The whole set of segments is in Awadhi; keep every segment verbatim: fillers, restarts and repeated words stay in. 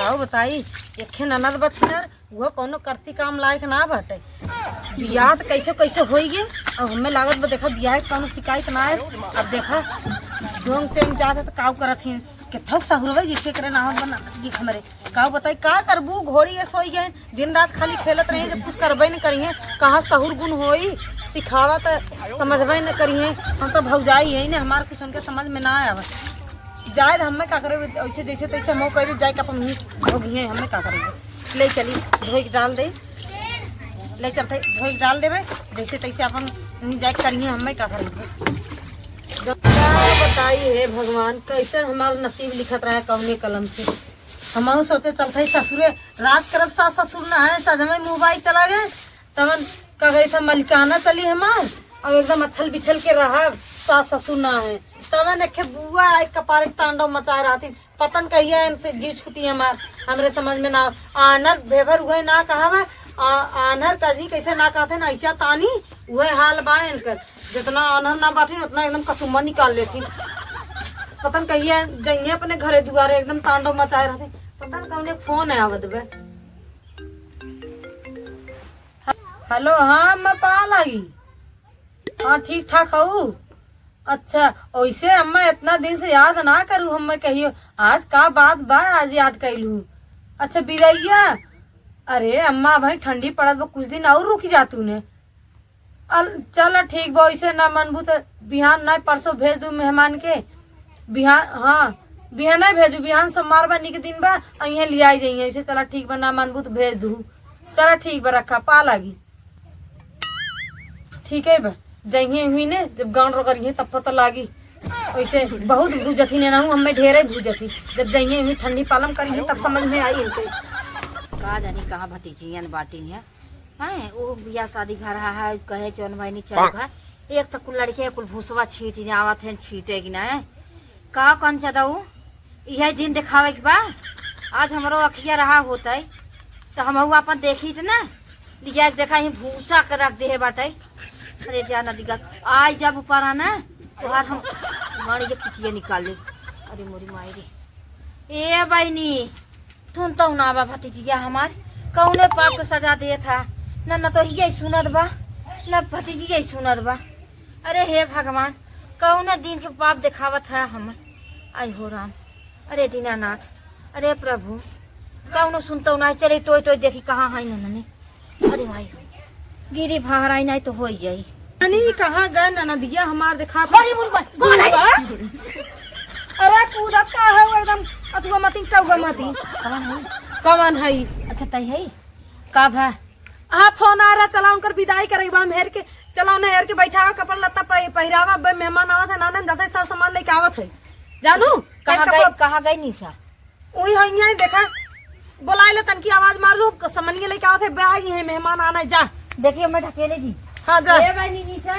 आओ बताई, एक ननद बा छिनार, वो कौनो करती काम लायक ना बाटे। बियाह त कैसे कैसे होई गे, अब हमें लागत बा, देखा, बियाह के कौनो शिकायत ना है। अब देखा, जोंग तेंग जात है त काऊ करत ही, केथौ सहुरवे जिसे करे ना होत बना, ये हमरे काऊ बताई, का करबू, घोड़ी ये सोई गए, दिन रात खाली खेलत रही, जब कुछ करबे न करिए, कहाँ सहुर गुण होई, सिखावा त समझबे न करिए। हम तो भौजाई है ने, हमार कुछ उनके समझ में ना आवे। जाए त हमें का करे, ऐसे जैसे तैसे हम कह दे, जाए के अपन मिस हो गई है, हमें का करे। ले चली, धोई के डाल दे, ले चलते धोई के डाल देबे, जैसे तैसे अपन वहीं जाए के करिए, हमें का करे। का बताई हे भगवान, कैसे हमार नसीब लिखत रहा है कौने कलम से। हमहू सोचे चलते ससुरे, रात करब सास ससुर ना है, सजमे मोबाइल चला गए, तवन का गई था मलिकाना चली हमार, और एकदम अच्छल बिछल के रहब, सास ससुर ना है। तवन एक बुआ आए कपारे के तांडव मचाए रहती, पता न कहिया इनसे जीव छूटी हमार, हमरे समझ में ना। आनर भेभर उहे ना कहावे, आ-, आनर का जी कैसे ना कहते ना, ऐसा तानी उहे हाल बा इनकर। जितना आनर ना बाटिन, उतना एकदम कसुम्मा निकाल लेथिन। पता न कहिया जइहे अपने घरे दुआरे, एकदम तांडव मचाए रहते। पता न कौने फोन है आवत बे। हेलो, हाँ, मैं पा लागी। हाँ, ठीक ठाक हऊ। अच्छा, ओइसे अम्मा इतना दिन से याद ना करू, हम्मे कहियो, आज का बात बा, आज याद कैलू? अच्छा, बिदैया, अरे अम्मा, भाई ठंडी पड़त बा, कुछ दिन और रुक जा तूने। अल-, चल ठीक बा, ओइसे ना मनबू त बिहान ना परसों भेज दू मेहमान के। बिहान, हाँ, बिहान नहीं भेजू, बिहान सोमवार बा, निक दिन बा, अइहे लियाई जइहे। ओइसे चला ठीक बा, ना मनबू त भेज दू। चला ठीक बा, रखा, पा लागी। ठीक है बा, जइहे हुई ने, जब गांड रो करिहे तब पता लागी। वैसे बहुत भूजत ही ने, ना हूँ, हमें ढेरे भूजत ही। जब जइहे हुई ठंडी पालम करिहे तब समझ में आई इनके। का जानी कहाँ भतीजियन बाटिन है। हैं, वो बियाह शादी घर है, कहे जौन भाई नहीं चल घर। एक तो कुल लड़के कुल भूसवा छीट ने आवत हैं, छीटे कि ना है। का कौन चदाऊ? इहे दिन देखावे के बा। आज हमरो अखिया रहा होतै, त हमहू आपन देखित ना। लिया के देखा, ही भूसा के रख देहे बाटै। अरे जा नदी का, आई जब ऊपर आना, तोहार हम गाड़ी के खिचिया निकाल ले। अरे मोरी माई रे। ए बहिनी, सुनतौ ना बा भतीजिया हमार, कौने पाप के सजा देत हा? ना, ना तो हिया ही सुनत बा, ना भतीजिया ही सुनत बा। अरे हे भगवान, कौने दिन के पाप देखावत है हमर? आई हो राम, अरे दीनानाथ, अरे प्रभु, कौनो सुनतौ ना, चले टोय टोय देखी कहाँ है नननी। अरे माई, गिरी भाहर आई नहीं तो हो ही जाई। ननी कहाँ गए ननदिया हमार, देखा था। अरे मुर्गा, कौन है? अरे कूदत का है वो एकदम, अथुआ मती, कौआ मती। कौन है? कौन है? अच्छा, तई है? का भा? हाँ, फोन आ रहा, चला उनकर विदाई करेबा हम हेर के, चला उन्हें हेर के बैठावा, कपड़ा लत्ता पहि-, पहिरावा, अब मेहमान आवत है, नाने हम जाते सर सामान लेके आवत है। जानू, कहाँ कहीं गई, कपड़ा कहाँ गई निशा? उही है, यहीं देखा, बोलाए ले, तनकी आवाज मार लू, समनिया लेके आवत है, बे आई है, मेहमान आना है, जा। देखिए, मैं ढकेले दी। हाँ, जा। ए बहिनी निशा।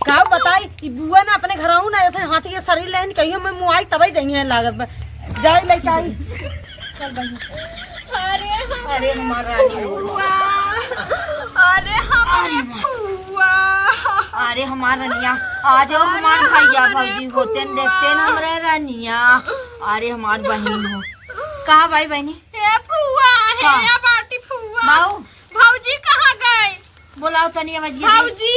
का बताई, ई बुआ ना अपने घरऊ ना आते, हाथी के शरीर लेहन, कहियो मैं मुआई तबे जइहे लागत बा। जाई लेके आई। चल बहिनी। अरे हम अरे हमार रानी। फुआ। अरे हमारे अरे माँ। फुआ। अरे हमार रनिया, आ जाओ हमार अरे भैया हमारे भौजी होते न देखते न फुआ। हमरे रनिया। अरे हमार बहिन हो। कहाँ भाई बहिनी? हे फुआ, हे का? या बाटी फुआ। बाऊ। भौजी कहाँ गए? बोलाओ तनी आवाज ये दे। भौजी,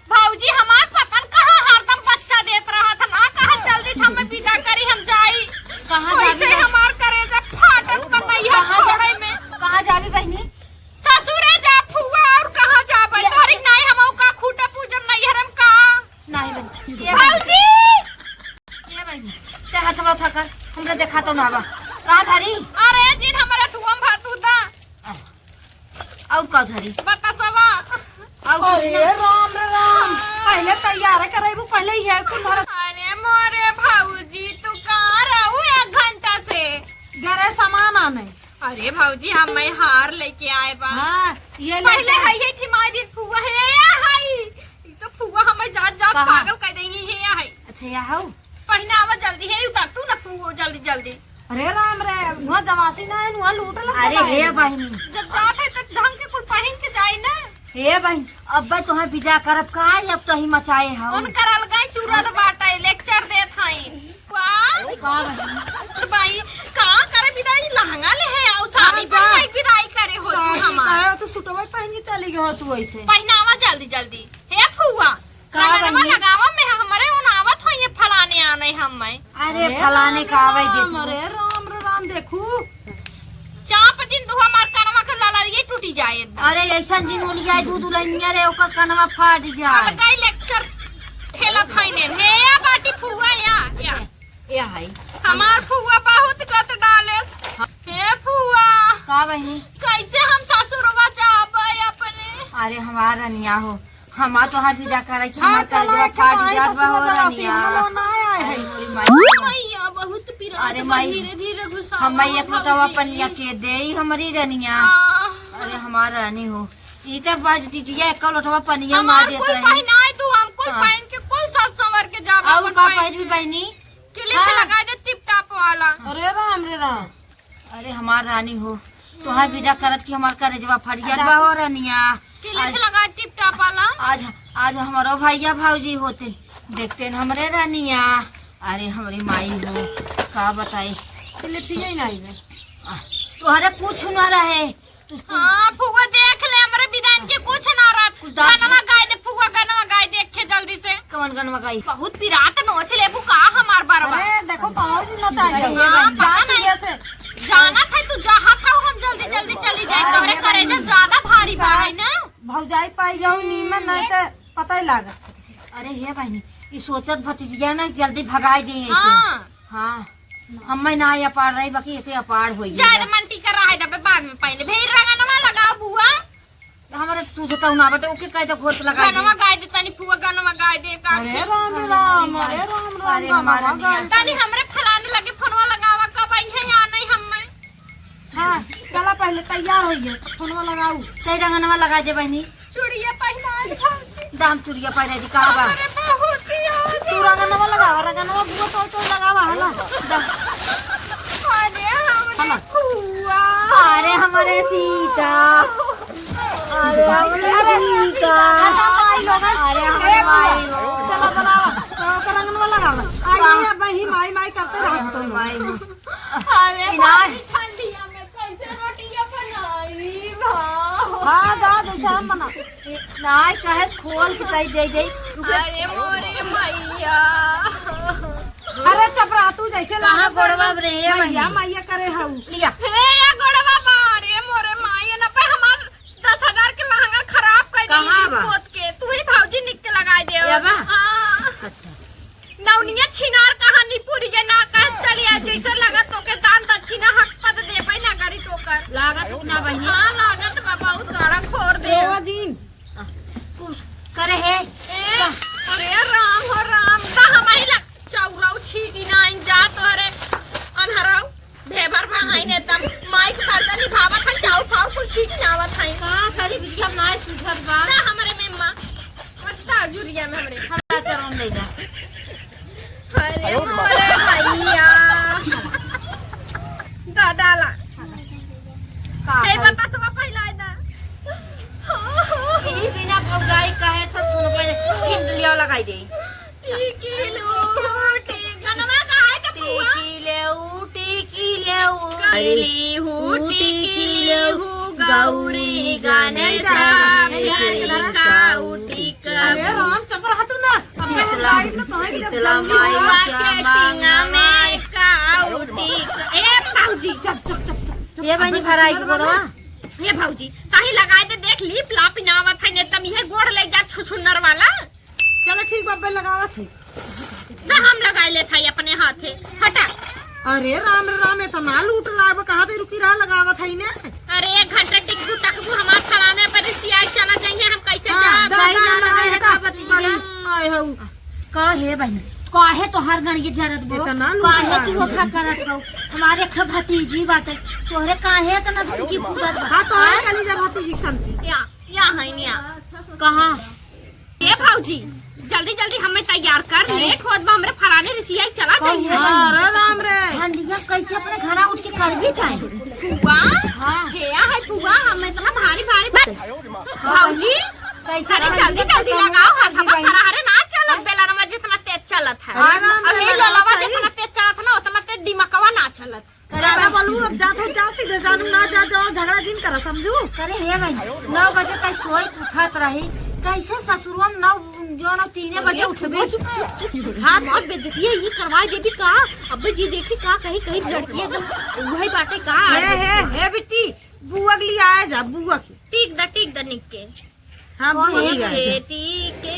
भौजी हमार पतन कहाँ हरदम बच्चा देत रहा था ना, कहाँ जल्दी से हमें विदा करी, हम जाई। कहाँ वैसे जाबी बा? हमार करेजा फाटत बा नैहर कहाँ जा-, छोड़े में। कहाँ जाबी बहिनी? ससुरे जा फुआ, और कहाँ जाबे? ये तोहरी नाई हमहू का खूटे पूजन नैहर में का? नहीं बहिनी। ये भौजी! ये बहिनी, ते हथवा उठा कर, हमके देखा तो ना बा। कहाँ धरी? अरे जिन हमारे थुअम भातू दा। और का धरी? बतासवा। और कुछ अरे ना? राम रे राम, पहले तैयार करेबू, पहले ये कुल धर। अरे मोरे भौजी, तू कहाँ रहू एक घंटा से? घरे सामान आने। अरे भौजी, हम मैं हार लेके आए बा। हाँ, ये ले पहले ले। हई है थी माई दिन फुआ है, या हई। ई तो फुआ हमें जात जात कहाँ? पागल कर देही है, या हई। अच्छा, या हऊ? पहिनावा जल्दी है, उतार तू ना फुआ जल्दी जल्दी। अरे राम रे, वहाँ दवासी ना है, वहाँ लूट लग अरे गया हे है। बहिनी। जब जात है तब ढंग के कुल पहिन के जाई ना। हे बहिन, अब भाई तुम्हें विदा करब का, अब तही मचाए हो। उनकर अलगा ही चूरत बाटे, लेक्चर देत हई। वाह। का बहिन? भाई, का पहन के चली गयो तू ऐसे। पहिनावा जल्दी जल्दी। हे फुआ, का कंगनवा बहिनी? लगावा में हमरे उनावत हो ये फलाने आने हम मैं। अरे अरे फलाने राम का आवे दे राम, तू। अरे राम रे राम, देखू। चाप जिन तू हमार कनवा के लाला ये टूटी जाए एकदम। अरे ऐसन जिन उलियाए दू दुल्हनिया रे, ओकर कनवा फाट जाए। अब गई लेक्चर ठेला खाइने। हे या बाटी फुआ या, या। ए हाय। हमार फुआ बहुत गत डालेस। हाँ। हे फुआ। का बहिनी? कैसे हम ससुरवा जाबे अपने? अरे हमार रनिया हो, हमार तोहार विदा करे कि हाँ, हमार चला कलेजवा के फाट तो आई जात बा हो ससुरवा रनिया। सिमलो ना आए अरे है। मोरी माई। मैया बहुत पिरात अरे बा, माई। धीरे धीरे घुसावा हम एक लोटवा भौजी। पनिया के देई हमरी रनिया। हाँ। अरे हमार रानी हो, ई त बाज दीजिए, एक लोटवा पनिया ना हमार देत कुल रही। पहिनाए तू, हम कुल हाँ। पहन के कुल सज संवर के जाबे और अपन का पहन पहिरबी के। बहिनी? क्लिच हाँ। लगा दे टिप टाप वाला। अरे राम रे राम। अरे हमार रानी हो, तोहार विदा करत कि हमार करेजवा फरियात बा हो रनिया। क्लिच आज, लगा टिप टाप वाला। आज, आज हमरो भैया भौजी होते, देखते न हमरे रनिया। अरे हमरी माई हो, का बताई। क्लिच ही नहीं बे। आ, तोहरे कुछ न रहे। तू, तू हाँ, फुआ देख ले, हमरे विदान के कुछ ना रहत। कुछ दाब गनवा गाय दे, फुआ गनवा गाय दे, एक ठे जल्दी से। कवन गनवा गाई? बहुत पिरात नोच लेबू का हमार बरवा? अरे, देखो, पाँव भी नोच आ अरे, गया। ये हाँ, बन- पता नहीं। जैसे जाना था तू, जहाँ था, हम जल्दी, जल्दी चली जाए। अरे, तोहरे ये करेजा बन- ज्यादा भारी बा, है ना? भौजाई पाई जाऊ नीमन, नहीं तो पता ही लागत। अरे, हे बहिनी, ई सोचत भतीजिया ना, जल्दी भगाई दे ऐसे। हाँ। हाँ, हम्मे ना अपार रही, बाकी एके अपार होई जाए। रे मन टीका रहे दबे, बाद में पहले। भे रंगनवा लगाओ बुआ। हमरे सूझता ना बटे, ओके कह दे घोट लगा दे। गनवा गाय दे तनी फुआ, गनवा गाय दे का। अरे राम राम, अरे राम राम, अरे राम हमारा राम, निया। गाय दे। तनी हमरे फलाने लगे फोनवा लगावा, कब आई है या नहीं हम्मे। हाँ, चला पहले तैयार होइए, तो फोनवा लगाऊ। सही रंगनवा लगा दे बहिनी। चूड़िया पहिना दे भौजी। दाम चूड़िया पहिना दे, कहाँ बा? अरे बहुत ही याद तू रंगनवा लगावा, रंगनवा बुआ तो, तो लगावा, है ना? दा- अरे हमरे है ना? फुआ। अरे हमरे सीता। अरे हमरे अरे सीता। हटा माई लोगन। अरे हमरे ए माई। चला बनावा, तो ओकर रंगनवा लगावा। आई वाह। नहीं, अब ही माई माई करते अरे रहत हमरे तुम। माई। अरे इनार। भाभी, ठंडिया में कैसे रोटियां बनाई बा? हाँ, दा, जैसे हम बना। नाय कहे खोल के कही दे दे। अरे मोरे मैया। अरे चपरा, तू जैसे कहाँ लागत गोड़वा है। रे, ये मैया, बहिनी। मैया करे हऊ। लिया। हे, ये गोड़वा बा, रे मोरे माई, ना पे हमार दस हजार के लहंगा खराब कर कहाँ दिए बा? पोत के। तू ही भौजी निक के लगाई दे। ये बा? हाँ। अच्छा। नौनिया छिनार कहानी पूरी के ना कह चली आ, जैसे लागत तोके दान दक्षिणा हक पद देबै ना करी तोकर। लागत ना बहिनी। हाँ, लागत बा, बहुत गाड़ा खोर दे। रोवा जिन। कुछ करे है। ए, अरे राम हो राम, ता हमारी ला चौराऊ छीटी ना इन जा तोरे अनहराऊ। भेबर भाई ने तम माइक ताजा निभावत हन, चाऊ फाऊ कुल छीटी ना आवत हन। का करी बिटिया, नाय सुझत बा। ना हमरे में माँ। पत्ता जुरिया में हमरे। हल्ला चरम ले जा। अरे मोरे भैया। दादा ला। का हे है? बतासवा फैलाए दा। ई बिना भौजाई कहे तो सुन पहले हिंद लिया लगाई दे। टिकी लूटी। गनवा गाए तो फुआ। टिकी ले ऊ, टिकी ले ऊ। गली हूँ, टिकी ले हूँ, गौरी गणेश, टिका ऊ टिका। अरे राम, चुप रह तू ना। शीतला, शीतला माई के टिंगा में काऊ टिक। ए भौजी। चुप, चुप, चुप, चुप। ये बनी भराई के बोलवा। ये भौजी, ताही लगाए दे, देख लीप लाप ना आवत है, एकदम ये गोड़ ले जा छुछुनर वाला। चलो ठीक बा, अब्बे लगावत है। ना हम लगाई लेत है अपने हाथे। हटा। अरे राम रे राम, इतना लूट लाग, कहाँ दे रुकी रहा, लगावत है ने। अरे एक घंटा टिकबू टकबू हमार फलाने पर सियाई चला जाइए, हम कैसे हाँ, जाब? दा, सही दा, ना दा, लगाई है हटा। का बतिया? आए हऊ। का हे बहिनी? काहे तोहार गणिये जरत बो? इतना लूट काहे लाग तू है। धोखा करत बो? हमारे एक ठो भतीजी बाटे, तोहरे काहे इतना धमकी फूटत बा? हाँ, तोहरे हाँ? चली जा भतीजी संती। या, या है निया। कहाँ? ए भौजी, जल्दी जल्दी हमें तैयार कर, अरे। लेट होत बा, हमरे फलाने रिसिया चला कौन जाइए। है? अरे राम रे। हंडिया कैसे अपने घरा उठ के करबी काहे? फुआ, हाँ। हेया है फुआ, हम इतना भारी भारी। भौजी, कैसे अरे करबी जल्दी तो जल्दी कौन लगाओ, हाथ करबी हवा भाई? फरारे ना चलत, बेलनवा जितना तेज चलत है। अरे राम रे, अबे ललवा सही। जितना तेज चलत है ना, उतना तेज पकवा ना चलत। करे ज्यादा भाई। बोलू, अब जा तो जा, सीधे जानू ना जा, जाओ, झगड़ा जिन करा, समझू? करे हे भाई, नौ बजे तक सोई उठत रही, कैसे ससुरवा में नौ, जो ना तीने बजे उठबे? चुप, चुप, चुप, चुप। हाँ। हमार बेइज्जती ये करवाई देबी का? अबे जी देखी का कही, कही लड़की एकदम वही बाटे का? हे, हे, हे बिट्टी, बुआ के लिए आए जा, बुआ के। टीक द, टीक द निक के। हाँ, बुआ के लिए आए जा। टीक के,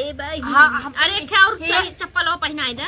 ए भाई। हाँ, हम अरे, एक ठे और हे। चल-, चप्पल और पहनाए दे।